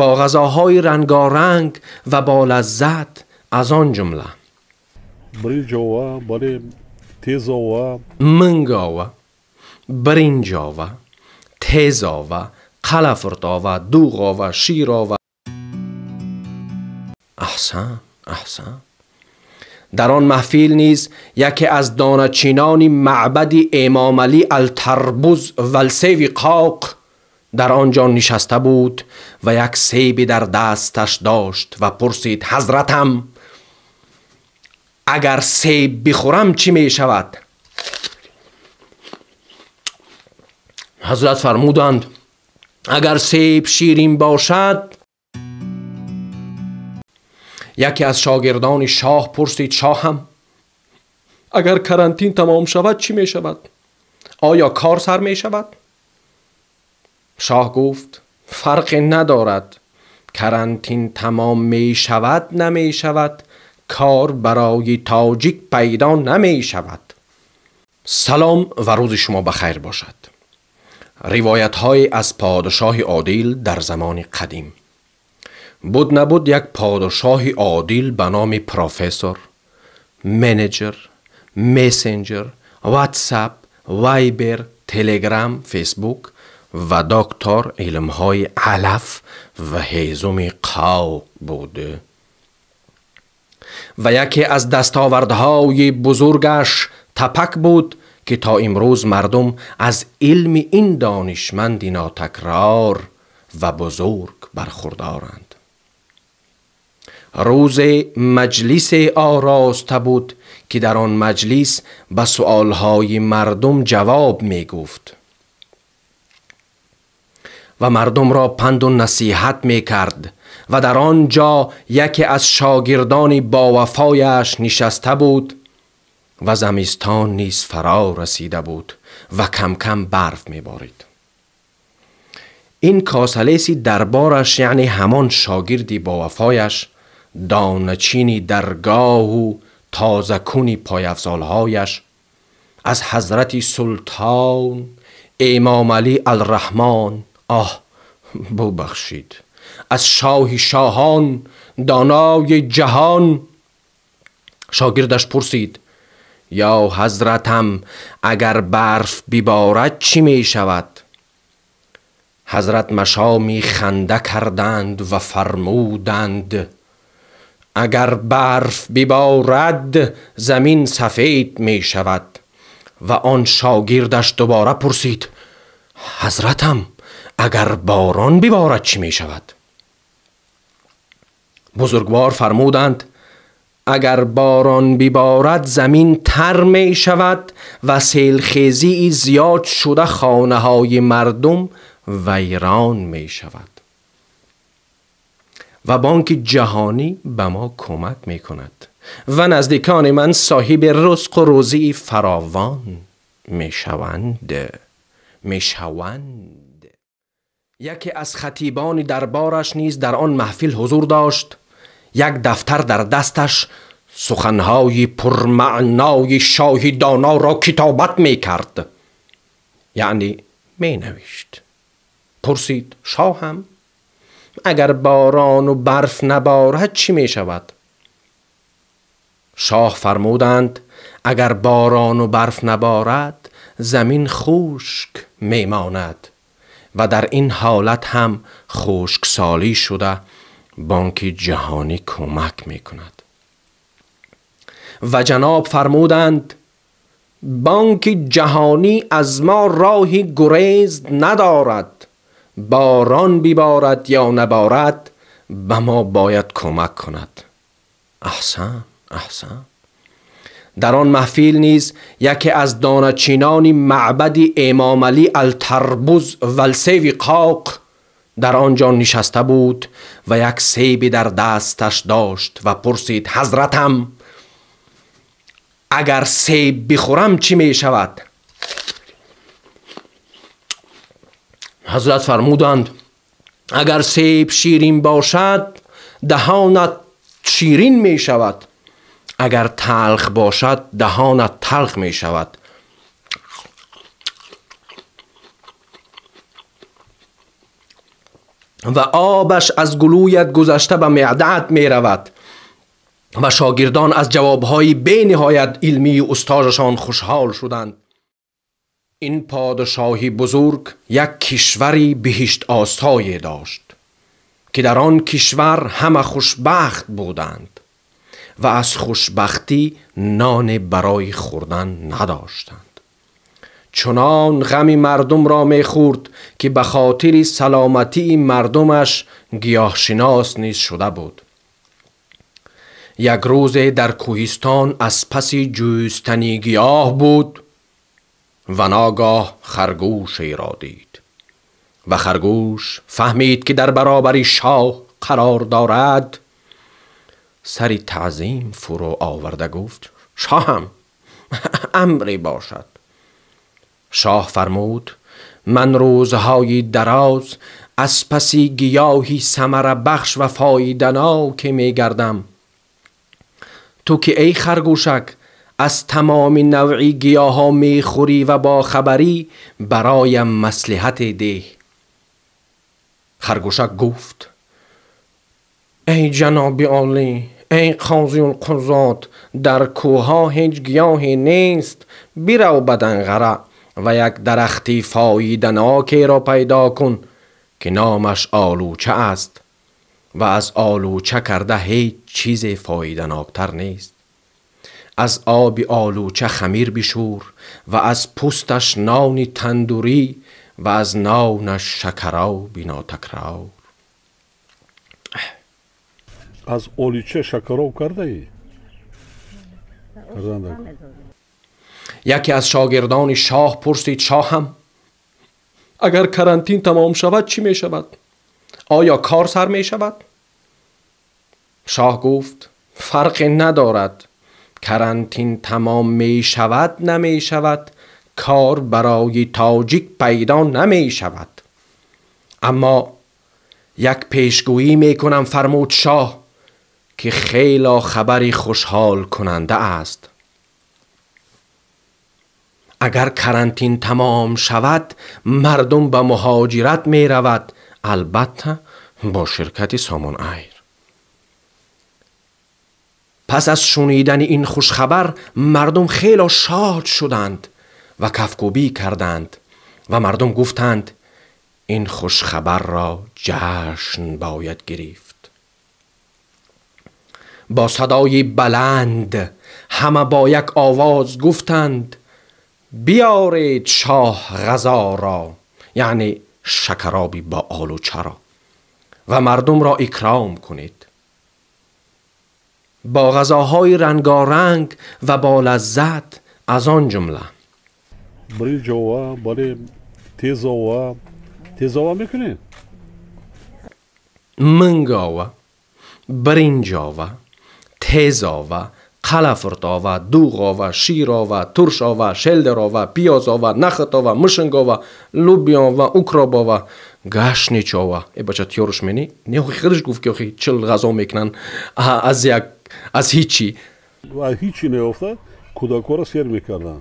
با غذاهای رنگارنگ و با لذت، از آن جمله منگاوه، برنجاوه، تیزاوه، قلفرتاوه، دوغاوه، شیراوه. احسن احسن. در آن محفل نیز یکی از دانه‌چینان معبد امام علی التربوز ولسیوی قاق در آنجا نشسته بود و یک سیب در دستش داشت و پرسید حضرتم اگر سیب بخورم چی می شود؟ حضرت فرمودند اگر سیب شیرین باشد. یکی از شاگردان شاه پرسید شاهم اگر کرانتین تمام شود چی می شود؟ آیا کار سر می شود؟ شاه گفت فرقی ندارد، کرانتین تمام می شود نمی شود، کار برای تاجیک پیدا نمی شود. سلام و روز شما بخیر باشد. روایت های از پادشاه عادل در زمان قدیم. بود نبود یک پادشاه عادل به نام پروفسور، manager، مسنجر، واتساپ، وایبر، تلگرام، فیسبوک و دکتر علمهای علف و هیزم قاق بود. و یکی از دستاوردهای بزرگش تپک بود که تا امروز مردم از علم این دانشمند ناتکرار و بزرگ برخوردارند. روز مجلس آراسته بود که در آن مجلس به سؤالهای مردم جواب می گفت و مردم را پند و نصیحت می کرد و در آنجا یکی از شاگردان با وفایش نشسته بود و زمستان نیز فرا رسیده بود و کم کم برف می بارید. این کاسلیسی دربارش، یعنی همان شاگردی با وفایش، دانه‌چینی درگاه و تازه‌کونی پایفزالهایش، از حضرت سلطان امام علی الرحمن، آه ببخشید، از شاه شاهان دانای جهان، شاگردش پرسید یا حضرتم اگر برف ببارد چی می شود؟ حضرت مشامی خنده کردند و فرمودند اگر برف ببارد زمین سفید می شود. و آن شاگردش دوباره پرسید حضرتم اگر باران ببارد چی می شود؟ بزرگوار فرمودند اگر باران ببارد زمین تر می شود و سیلخیزی زیاد شده خانه های مردم ویران می شود و بانک جهانی به ما کمک می کند و نزدیکان من صاحب رزق و روزی فراوان می شوند. یکی از خطیبان دربارش نیز در آن محفل حضور داشت. یک دفتر در دستش سخنهای پرمعنای شاه دانا را کتابت می کرد، یعنی می نوشت. پرسید شاهم اگر باران و برف نبارد چی می شود؟ شاه فرمودند اگر باران و برف نبارد زمین خشک می ماند و در این حالت هم خشکسالی شده بانک جهانی کمک می کند. و جناب فرمودند بانک جهانی از ما راه گریز ندارد، باران بیبارد یا نبارد به ما باید کمک کند. احسن احسن. در آن محفل نیز یکی از دانه‌چینان معبد امام علی التربوز ولسیوی قاق در آنجا نشسته بود و یک سیب در دستش داشت و پرسید حضرتم اگر سیب بخورم چی می شود؟ حضرت فرمودند اگر سیب شیرین باشد دهانت شیرین می شود، اگر تلخ باشد دهانت تلخ می شود. و آبش از گلویت گذشته به معده‌ات میرود. و شاگردان از جوابهای بی نهایت علمی استادشان خوشحال شدند. این پادشاهی بزرگ یک کشوری بهشت آسای داشت که در آن کشور همه خوشبخت بودند و از خوشبختی نان برای خوردن نداشتند. چنان غم مردم را میخورد که به خاطر سلامتی مردمش گیاهشناس نیز شده بود. یک روز در کوهستان از پس جوستنی گیاه بود و ناگاه خرگوشی را دید و خرگوش فهمید که در برابر شاه قرار دارد. سری تعظیم فرو آورده گفت: شاهم، امری باشد. شاه فرمود: من روزهای دراز از پس گیاهی ثمره بخش و فایده‌ناک می گردم. تو که ای خرگوشک از تمام نوعی گیاه ها می خوری و با خبری، برایم مصلحت ده. خرگوشک گفت: ای جناب عالی، ای قاضی القضات، در کوها هیچ گیاهی نیست. برو به دنغره و یک درختی فایده‌ناکی را پیدا کن که نامش آلوچه است و از آلوچه کرده هیچ چیز فایده‌ناکتر نیست. از آب آلوچه خمیر بشور و از پوستش نان تندوری و از نانش شکراب ناتکرار. از آلوچه شکراب کرده ای؟ یکی از شاگردان شاه پرسید: شاهم، اگر کرانتین تمام شود چی می شود؟ آیا کار سر می شود؟ شاه گفت: فرقی ندارد، کرانتین تمام می شود نمی شود، کار برای تاجیک پیدا نمی شود. اما یک پیشگویی می کنم، فرمود شاه، که خیلی خبری خوشحال کننده است. اگر کرانتین تمام شود مردم به مهاجرت می رود، البته با شرکت سامان ایر. پس از شنیدن این خوشخبر مردم خیلی شاد شدند و کفکوبی کردند و مردم گفتند این خوشخبر را جشن باید گرفت. با صدای بلند همه با یک آواز گفتند: بیارید شاه غذا را، یعنی شکرابی با آلوچه را، و مردم را اکرام کنید با غذاهای رنگارنگ و با لذت، از آن جمله برنج آوه، بله، تیزاوه. تیزاوه میکنید؟ منگ آوه، برنج آوه، تیزاوه، قلفرت آوه، دوغ آوه، شیر آوه، ترش آوه، شلدر آوه، پیاز آوه، نخت آوه، مشنگ آوه، لوبیا آوه، اکراب آوه، گشنیچ آوه. ای بچه تیارش منی؟ نه، خودش گفت که آخی 40 غذا میکنن از یک از هیچی. و هیچی نیافتاد، کودکا را سیر میکردن.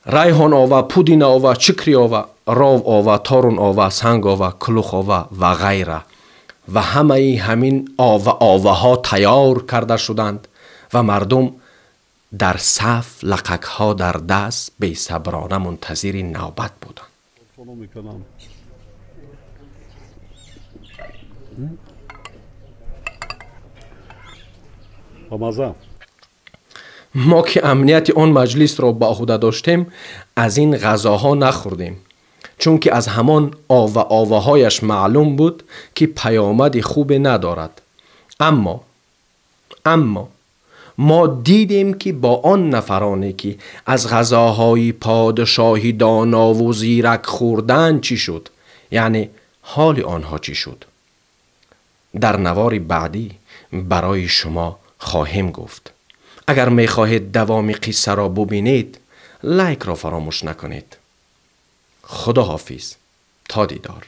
ریحان آوه، پودین آوه، چکری آوه، راو آوه، تارون آوه، سنگ آوه، کلوخ آوه و غیره. و همه همین آوه آوه ها تیار کرده شدند و مردم در صف لقک ها در دست بی صبرانه منتظر نوبت بودند. ما که امنیت آن مجلس را به عهده داشتیم از این غذاها نخوردیم، چون که از همان آوه آوه هایش معلوم بود که پیامد خوب ندارد. اما ما دیدیم که با آن نفرانی که از غذاهای پادشاهی دانا و زیرک خوردن چی شد، یعنی حال آنها چی شد. در نوار بعدی برای شما خواهیم گفت. اگر میخواهید دوام قصه را ببینید لایک را فراموش نکنید. خدا حافظ، تا دیدار.